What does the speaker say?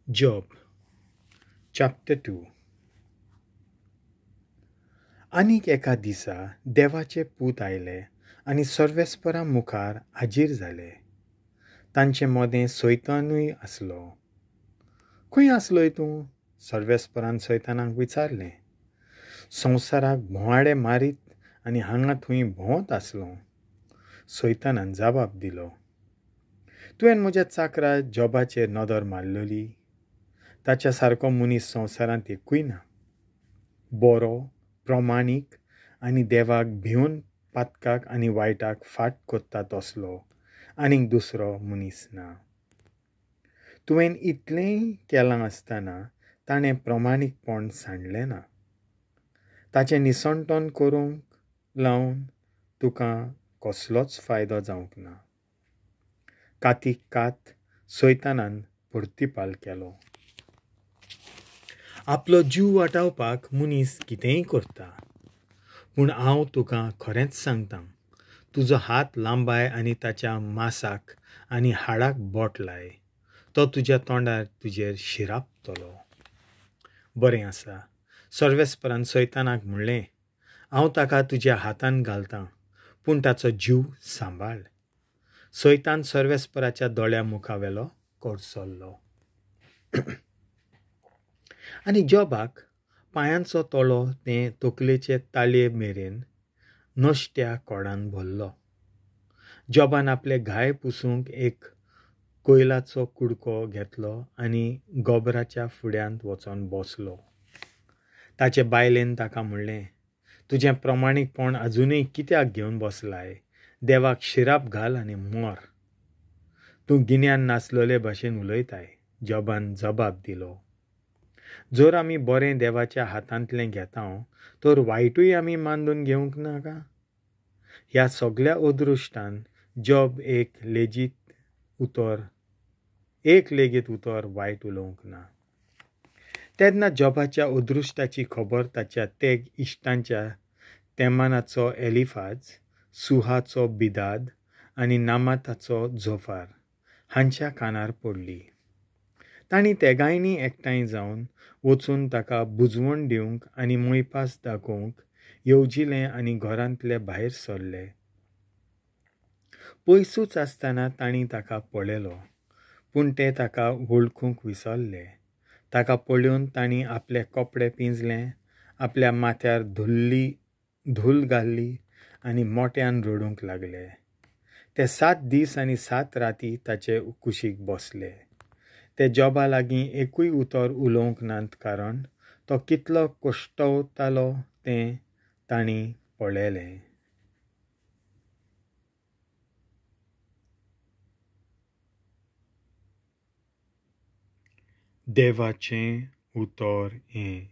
Job chapter 2. आनीक एका दिसा देवाचे पूत आयले आनी सर्वेस्परा मुखार हाजीर जाले. तांचे मदें सैतानूय आसलो. खंय आसलोय तूं? सर्वेस्परान सैतानाक विचारलें. संवसाराक भोंवाडे मारीत आनी हांगा थंय भोंवत आसलो, सैतानान जबाब दिलो. तुवें म्हज्या चाकरा जॉबाचेर नदर मारलेली? ताच्या सारको मनीस संवसारांत एकूय ना. बरो, प्रमाणीक आनी देवाक भिवन पातकाक आनी वायटाक फाट करता तसलो आनीक दुसरो मनीस ना. तुवें इतलेंय केलां आसतना ताणें प्रमाणीकपण सांडलें ना. ताचें निसणटण करूंक लावन तुका कसलोच फायदो जावंक ना. कातीक कात सैतानान प्रतिपाल केलो. आपलो जीव वाटावपाक मनीस कितेंय करता, पूण हांव तुका खरेंच सांगतां, तुजो हात लांबाय आनी ताच्या मासाक आनी हाडाक बोट लाय, तो तुज्या तोंडार तुजेर शिरापतलो. बरें आसा, सर्वेस्परान सैतानाक म्हणलें, हांव ताका तुज्या हातान घालतां, पूण ताचो जीव सांबाळ. सैतान सर्वेस्पराच्या दोळ्या मुखावेलो कडसरलो. आनी जॉबाक पांयांचो तोलो ते तकलेचे ताळये मेरेन नश्ट्या कोडान भरलो. जॉबान आपले घाय पुसूंक एक कोयलाचो कुडको घेतलो आनी गोबराच्या फुड्यांत वचोन बसलो. ताचे बायलेन ताका म्हणलें, तुजें प्रमाणीकपण अजुनूय कित्याक घेवन बसलाय? देवाक शिराप घाल आनी मर. तूं गिन्यान नासलेले भाशेन उलयताय, जॉबान जबाब दिलो. जर आमी बरें देवाच्या हातांतलें घेता तर वायटूय आमी मानून घेवंक नाका? ह्या सगल्या अदृश्टान जॉब एक लेगीत उतर वायट उलोवंक ना. तेन्ना जॉबाच्या अदृश्टाची खबर ताच्या तेग इश्टांच्या तेमानाचो एलिफाज, सुहाचो बिदाद आनी नामाताचो झोफार हांच्या कानार पडली. तांणी तेगांयनी एकठांय जावन वचून ताका बुजवण दिवंक आनी मोयपास दाखोवंक येवजिलें आनी घरांतले भायर सरले. पयसूच आसतना तांणी ताका पळयलो, पूण ते ताका वळखूंक विसरले. ताका पळोवन तांणी आपले कपडे पिंजले, आपल्या माथ्यार धूल घाल्ली आनी मोट्यान रडूंक लागले. ते 7 दीस आनी 7 राती ताचे कुशीक बसले. ते जॉबा लागीं एकूय उतर उलोवंक नात, कारण तो कितलो कश्टवतालो तें तांणी पळयलें. देवाचें उतर हें.